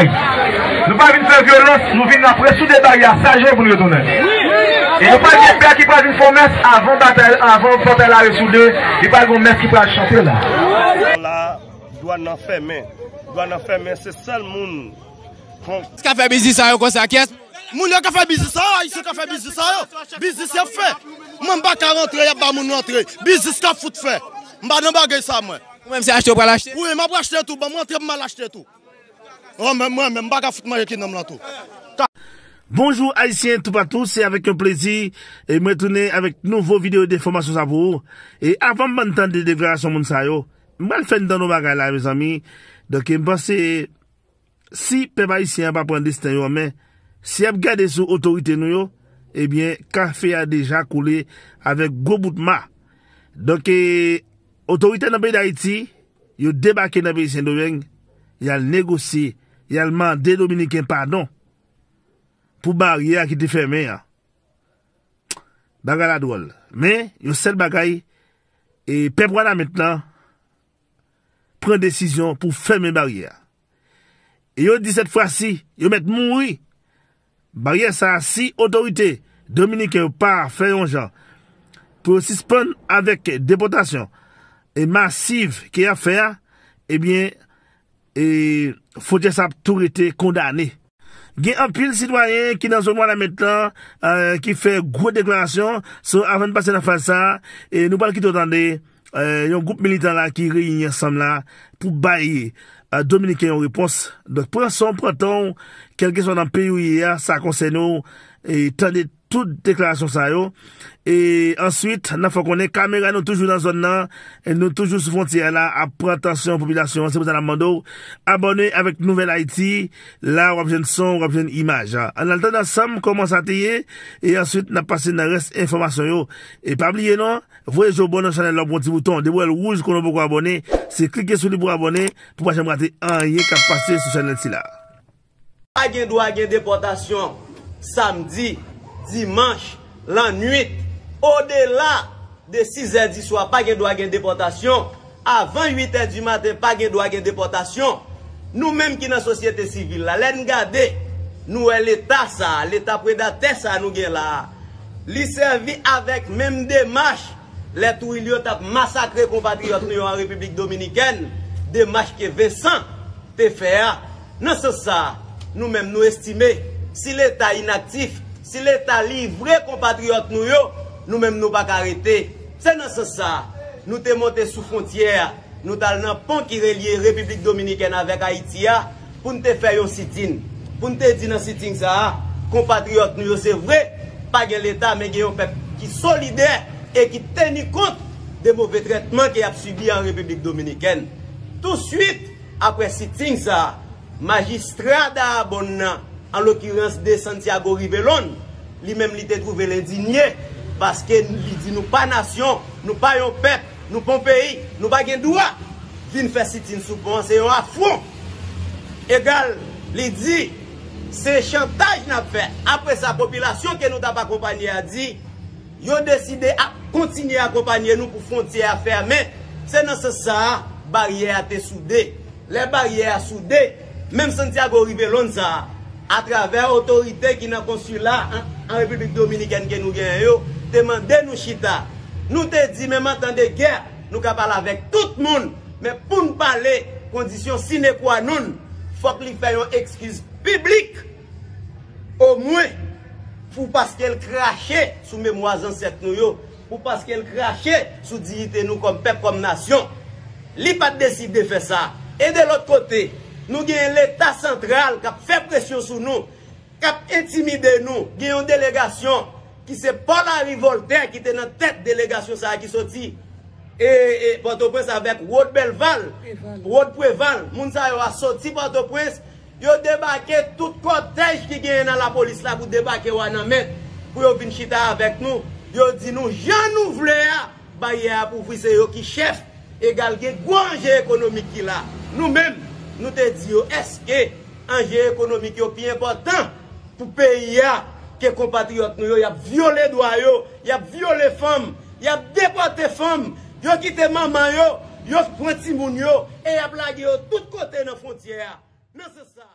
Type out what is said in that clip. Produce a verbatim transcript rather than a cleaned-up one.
Nou pa vin fè vyolans, nou vin ap resoude baryè a, sa jwe pou n retounen. E nou pa gen pè ki pral vin fè yon mès avan batay, avan batay la resoude, li pral gen yon mès ki pral chante la. La, dwàn nan fèmen. Dwàn nan fèmen, se sèl moun. Ki ka fè biznis sa yo konsa, kiyès? Moun yo ka fè biznis sa yo, Ayisyen ka fè biznis sa yo. Biznis y ap fè. Mwen m pa ka rantre, y ap ba moun rantre. Biznis k ap fout fè. M pa nan bagay sa, mwen. Ou menm se achte ou pral achte? Wi, m ap achte tou. Ban m rantre, m al achte tou. Mwen menm, mwen menm, m pa ka fout manje ki nonm lan tou. Bonjou Ayisyen toupatou, se avèk yon plezi e mwen tounen avèk nouvo videyo de enfòmasyon sa pou ou. E avan m bann tande deklarasyon moun sa yo, m pral fè n tande yon bagay la, mezanmi. Donk, m panse, si pèp ayisyen an pa pran desten yo an men, si y ap gade sou otorite nou yo, ebyen, kafe a deja koule avèk gwo bout ma. Donk, e, otorite nan peyi Dayiti, yo debake nan peyi Sendomeng, y al negosye, y al mande Dominiken padon pou baryè a ki te fèmen an. Bagay la dwòl. Men, yon sèl bagay, e pèp Wanament lan pran desizyon pou fèmen baryè a. E yo di sèt fwa si, yo mèt mouri. Baryè sa a, si otorite dominiken yo pa fè yon jan pou yo sispann avèk depòtasyon e masiv ke y ap fè a, ebyen, e fwontyè sa ap tou rete kondane. Gen anpil sitwayen ki nan zòn Wanament lan, e, ki fè gwo deklarasyon. So, avan n pase nan faz sa a, e nou pral kite w tande, e, yon gwoup militan la ki reyini ansanm la pou bay, e, Dominiken yon repons. Donk, pran san w, pran tan w, kèlkeswa nan peyi w ye a, sa konsène w, e tande tout deklarasyon sa yo. E answit, n ap fè w konnen kamera nou toujou nan zòn nan, e nou toujou sou fwontyè a la, ap pran tansyon popilasyon an. Se pou sa n ap mande w abòne avèk Nouvèl Ayiti. La, w ap jwenn son, w ap jwenn imaj. Ann al tande ansanm kòman sa te ye, e answit, n ap pase nan rès enfòmasyon yo. E pa bliye non, voye je w bò nan chanèl la, w pran ti bouton, depi w wè l wouj, konnen w poko abòne, se klike sou li pou w abòne, pou w pa janm rate anyen k ap pase sou chanèl sila. Pa gen dwa gen depòtasyon samdi, dimanch, lannwit, odela de sizè di swa, pa gen dwa gen depòtasyon. Avan uitè di maten, pa gen dwa gen depòtasyon. Nou menm ki nan sosyete sivil la, lè n gade, nou wè Leta sa a, Leta predatè sa a nou gen la a, li sèvi avèk menm demach lè Twilyo t ap masakre konpatriyòt nou yo an Repiblik Dominikèn, demach ke Vensan te fè a. Nan sans sa a, nou menm nou estime, si Leta inaktif, si Leta livre konpatriyòt nou yo, nou menm nou pa ka rete. Se nan sans sa a, nou te monte sou fwontyè a, nou t al nan pon ki relye Repiblik Dominikèn avèk Ayiti a, pou n te fè yon sitin. Pou n te di nan sitin sa a, konpatriyòt nou yo, se vre, pa gen Leta, men gen yon pèp ki solidè e ki teni kont de move trètman ke y ap sibi an Repiblik Dominikèn. Touswit, apre sitin sa a, majistra Dayabonn nan, an lokirans de Santiago Rivelon, li menm li te twouve l endinye, paske li di nou pa nasyon, nou pa yon pèp, nou pa yon peyi, nou pa gen dwa vin fè sitin sou pon an, se yon afwon. Egal, li di, se chantaj n ap fè. Apre sa, popilasyon ke nou t ap akonpanye a di, yo deside ap kontinye akonpanye nou pou fwontyè a fèmen. Se nan sans sa a, baryè a te soude. Lè baryè a soude, menm Santiago Rivelon sa a, atravè otorite ki nan konsila an, an Repiblik Dominikèn ke nou genyen yo, te mande nou chita. Nou te di, menm an tan de gè, nou ka pale avèk tout moun, men pou n pale, kondisyon sine qua non, fòk li fè yon ekskiz piblik, omwen, pou paske l krache sou memwa zansèt nou yo, pou paske l krache sou diyite nou kòm pèp, kòm nasyon. Li pa t deside fè sa. E de lòt kote, nou genyen Leta santral k ap fè presyon sou nou, k ap entimide nou. Gen yon delegasyon ki se Paul Harry Voltaire ki te nan tèt delegasyon sa a ki soti, e, e, Pòtoprens avèk Rod Belval, Rod Preval. Moun sa yo a soti Pòtoprens, yo debake tout kòtèj ki genyen nan lapolis la pou debake Wanament, pou yo vin chita avèk nou. Yo di nou, jan nou vle a, baryè a ap ouvri, se yo ki chèf. Egal, gen gwo anje ekonomik ki la. Nou menm, nou te di yo, èske anje ekonomik yo pi enpòtan pou peyi a ke konpatriyòt nou yo? Y ap vyole dwa yo, y ap vyole fanm, y ap depòte fanm, yo kite manman yo, yo pran timoun yo, e y ap lage yo tout kote nan fwontyè a. Nan sans sa,